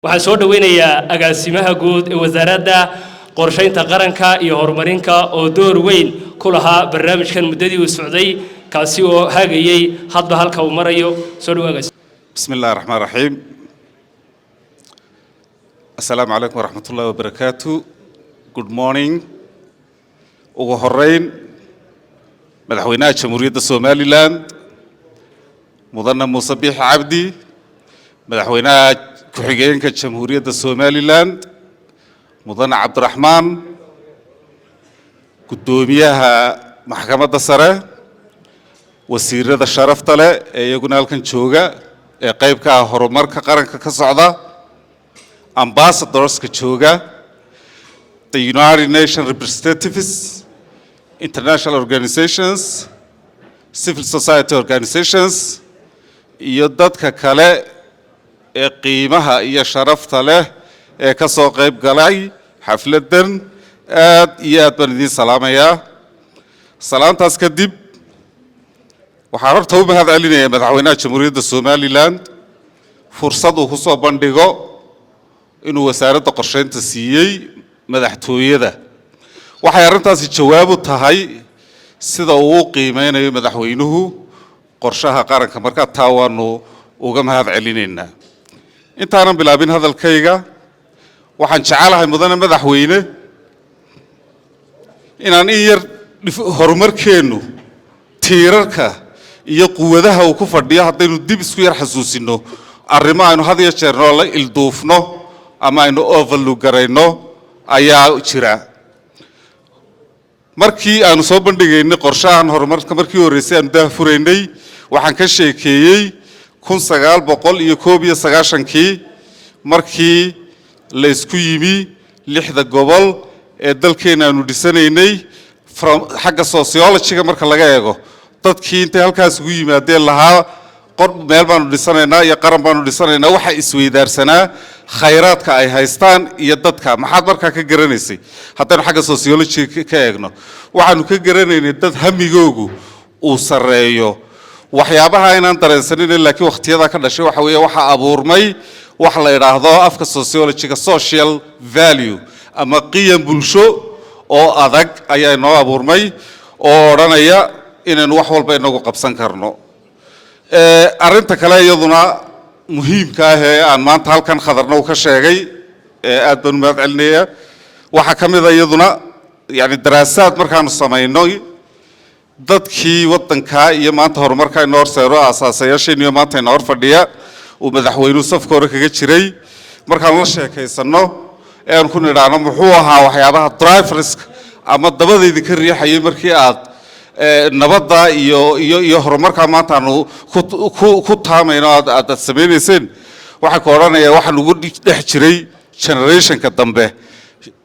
Waxaan soo dhoweynayaa agaasimaha guud ee Wasaaradda Qorshaynta Qaranka iyo Horumarinka oo door weyn ku lahaa barnaamijkan muddadii uu socday, kaasi oo hagayey hadba halka uu marayo. Soo dhawo, agaasi. بسم الله الرحمن الرحيم. السلام عليكم ورحمة الله وبركاته. Good morning. Ugu horeyn, Madaxweynaha Jamhuuriyadda Somaliland, Mudane Muuse Biixi Cabdi, Madaxweynaha ku-xigeenka Jamhuuriyadda Somaliland, Mudane Cabdiraxmaan, Guddoomiyaha Maxkamadda Sare, wasiirada sharafta leh ee iyaguna halkan jooga ee qayb ka ah horumarka qaranka ka socda, ambassadorska jooga, the United Nations representatives, international organizations, civil society organizations iyo dadka kale ee qiimaha iyo sharafta leh ee ka soo qayb galay xafladdan, aad iyo aad baan idiin salaamayaa. Salaantaas kadib, waxaan horta u mahad celinayaa Madaxweynaha Jamhuuriyadda Somaliland fursad uu ku soo bandhigo inuu Wasaaradda Qorsheynta siiyey madaxtooyada. Waxay arrintaasi jawaab u tahay sida uu u qiimeynayo madaxweynuhu qorshaha qaranka. Markaa taa waanu uga mahad celinaynaa. Intaanan bilaabin hadalkayga, waxaan jecelahay, mudane madaxweyne, inaan in yar horumarkeennu tiirarka iyo quwadaha uu ku fadhiyo haddaynu dib isku yar xasuusinno, arrimo aynu had iyo jeer noo la ilduufno ama aynu overlook garayno ayaa jira. Markii aanu soo bandhigaynay qorshahan horumarka markii horreysay aanu daah furaynay, waxaan ka sheekeeyey 1991-kii markii la isku yimi lixda gobol ee dalkeena aanu dhisanaynay. From xagga sociologyga marka laga eego, dadkii intay halkaas ugu yimaadeen lahaa qor meel baanu dhisanaynaa iyo qaran baanu dhisanaynaa, waxa isweydaarsanaa khayraadka ay haystaan iyo dadka. Maxaad markaa ka garanaysay? Haddaynu xagga sociology ka eegno, waxaanu ka garanaynay dad hamigoogu uu sarreeyo. Waxyaabaha aynaan dareensanin laakiin wakhtiyada ka dhashay waxa weeye waxaa abuurmay wax la idhaahdo afka sociologyga social value ama qiyam bulsho oo adag ayaa inoo abuurmay oo odhanaya inaynu wax walba inagu qabsan karno. Arrinta kale iyaduna muhiimka ah ee aan maanta halkan Khadarna uu ka sheegay, aad baan u mahad celinayaa, waxaa ka mid a iyaduna yani daraasaad markaanu samayno dadkii waddankaa iyo maanta horumarka inoo horseero, aasaasayaasheeniyo maanta ina hor fadhiya uu madaxweynuhu safka hore kaga jiray, markaanu la sheekaysanno ee aan ku nidhaahno muxuu ahaa waxyaabaha driverska ama dabadayda ka riixayay markii aad nabadda iyo horumarkaa maanta aanu ku taamayno aad samaynayseen, waxaa ku odhanayaa waxa nagu dhex jiray generationka dambe,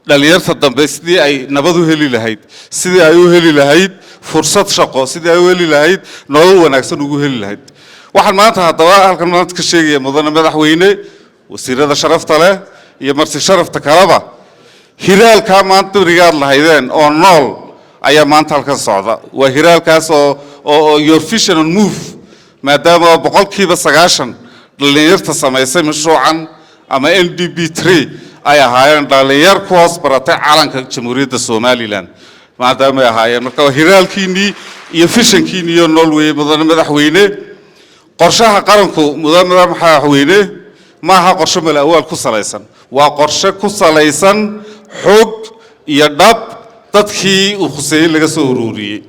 dhalinyarta dambe, sidii ay nabad u heli lahayd, sidii ay u heli lahayd fursad shaqo, sidii ay u heli lahayd nolol wanaagsan ugu heli lahayd. Waxaan maanta haddaba halkan maanta ka sheegaya, mudane madaxweyne, wasiirada sharafta leh iyo marti sharafta kaleba, hiraalkaa maanta berigaad lahaydeen oo nool ayaa maanta halkan socda. Waa hiraalkaas oo your vision on move, maadaama 90% dhalinyarta samaysay mashruucan ama NDP 3 ay ahaayeen dhalinyar ku hoos baratay calanka Jamhuuriyadda Somaliland maadaama ay ahaayeen. Marka waa hiraalkiinnii iyo visionkiinnii iyo nool weeye, mudane madaxweyne. Qorshaha qaranku, mudane madaxweyne, maaha qorshe mala awaal ku salaysan. Waa qorshe ku salaysan xog iyo dhab dadkii uu khuseeyey laga soo ururiyey.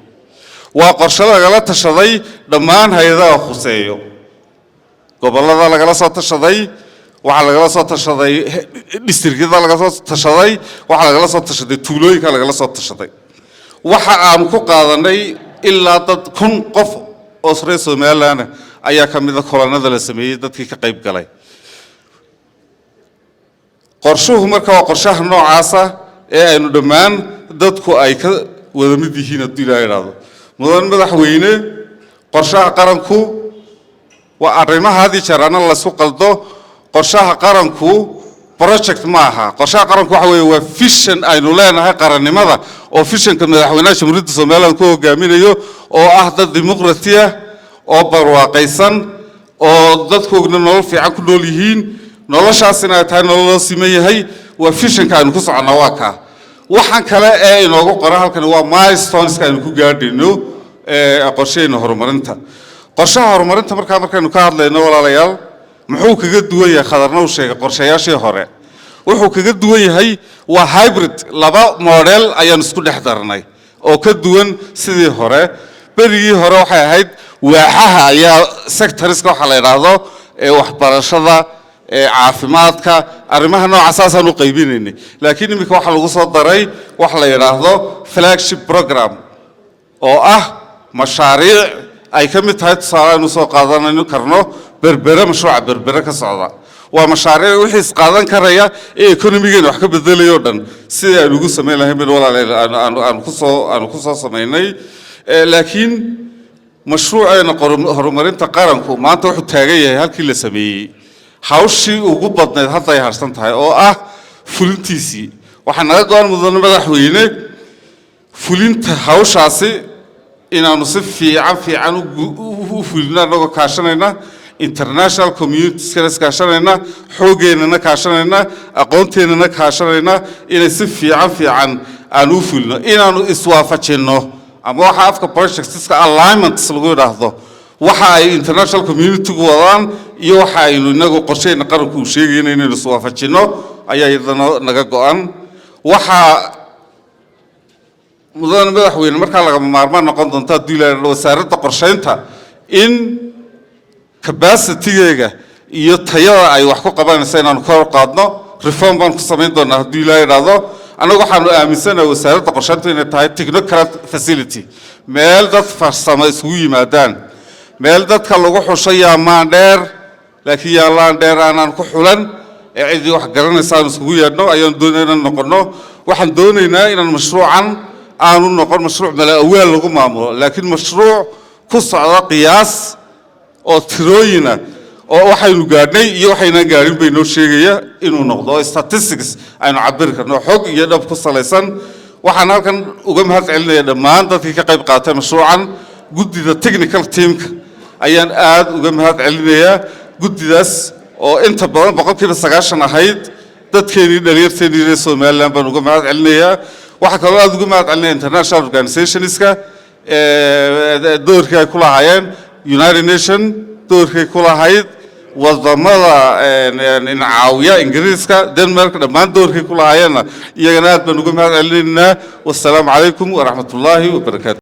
Waa qorshe lagala tashaday dhammaan hay-adaha khuseeyo, gobollada lagala soo tashaday, waxaa lagala soo tashaday districtyada lagala soo tashaday, waxaa lagala soo tashaday tuulooyinka lagala soo tashaday. Waxa aanu ku qaadanay ilaa dad 1000 qof oo reer Somaliland ayaa ka mida kulanada la sameeyey dadkii ka qayb galay. Qorshuhu marka waa qorshaha noocaasa ee aynu dhammaan dadku ay ka wada mid yihiin, hadduu Ilaah idhaahdo. Mudan madaxweyne, qorshaha qaranku waa arrimaha had iyo jeer ana laysku qaldo. Qorshaha qaranku project ma aha. Qorshaha qaranku waxa weeye waa vision aynu leenahay qarannimada, oo visionka madaxweynaha Jamhuuriyadda Somaliland ku hogaaminayo oo ah dad dimuqrati ah oo barwaaqaysan oo dadkoogna nolol fiican ku nool yihiin. Noloshaasina ay tahay nolol loo siman yahay. Waa visionka aynu ku soconnaa, waa kaa. Waxaan kale ee inoogu qoran halkani waa milestoneska aynu ku gaadhayno qorshaheenna horumarinta. Qorshaha horumarinta markaa markaynu ka hadlayno, walaalayaal, muxuu kaga duwan yahay? Khadarna uu sheegay qorshayaashii hore. Wuxuu kaga duwan yahay waa hybrid, laba model ayaan isku dhex darnay oo ka duwan sidii hore. Berigii hore waxay ahayd waaxaha ayaa, sectorska waxaa la yidhaahdo, ee waxbarashada, ee caafimaadka, arrimaha nooca saasaan u qaybinaynay. Laakiin iminka waxaa lagu soo daray wax la yidhaahdo flagship program, oo ah mashaariic ay ka mid tahay, tusaale aynu soo qaadanayno karno, Berbere, mashruuca Berbere ka socda. Waa mashaariic wixii isqaadan karaya ee economygeena wax ka bedelaya o dhan sidii aynu ugu samayn lahayn bin, walaalayaal, aanu ku soo samaynay. Laakiin mashruuceena horumarinta qaranku maanta wuxuu taagan yahay halkii la sameeyey. Hawshii ugu badnayd hadda ay harsan tahay, oo ah fulintiisii. Waxaa naga go-an, mudane madaxweyne, fulinta hawshaasi inaanu si fiican fiican u fulino, annagoo kaashanayna international communitieskana, iskaashanayna, xoogeennana kaashanayna, aqoonteennana kaashanayna, inay si fiican fiican aan u fulino, inaanu iswaafajinno ama waxa afka projectska alignments lagu yidhaahdo, waxa ay international communitygu wadaan iyo waxa aynu inagu qorsheyna qaranku uu sheegayna inaynu iswaafajinno ayaa iyadana naga go-an. Waxaa, mudane madaxweyne, markaa lagama maarmaan noqon doonta haddii la yidhahdo wasaaradda qorsheynta in capacitygeega iyo tayada ay wax ku qabanaysa inaanu kor u qaadno. Reform baan ku samayn doonaa haddii la yidhaahdo. Annagu waxaanu aaminsanahay wasaaradda qorsheyntu inay tahay technocrat facility, meel dad farsamo isugu yimaadaan, meel dadka lagu xusho yaa maandheer, laakiin yaa laandheer aanaan ku xulan ee ciddii wax garanaysa aanu isugu yeedhno ayaanu doonayna inaan noqonno. Waxaan doonaynaa inaan mashruucan aanu noqon mashruuc mala awaal lagu maamulo, laakiin mashruuc ku socda qiyaas oo tirooyina, oo waxaynu gaadhnay iyo waxaynaan gaadhin bay noo sheegaya inuu noqdo, oo statistics aynu cabiri karno, xog iyo dhab ku salaysan. Waxaan halkan uga mahad celinaya dhammaan dadkii ka qayb qaatay mashruucan. Guddida technical teamka ayaan aad uga mahad celinayaa, guddidaas oo inta badan 90% ahayd dadkeenii, dhalinyarteenii reer Somaliland baan uga mahad celinayaa. Waxaa kaloo aad uga mahad celinaya international organizationska, doorkii ay ku lahaayeen, United Nation doorkay ku lahayd, wadamada incaawiya, Ingiriiska, Denmark, dhammaan doorkay ku lahaayeenna iyagana aad baan uga mahad celinaynaa. Wasalaamu calaykum waraxmat ullaahi wabarakaatu.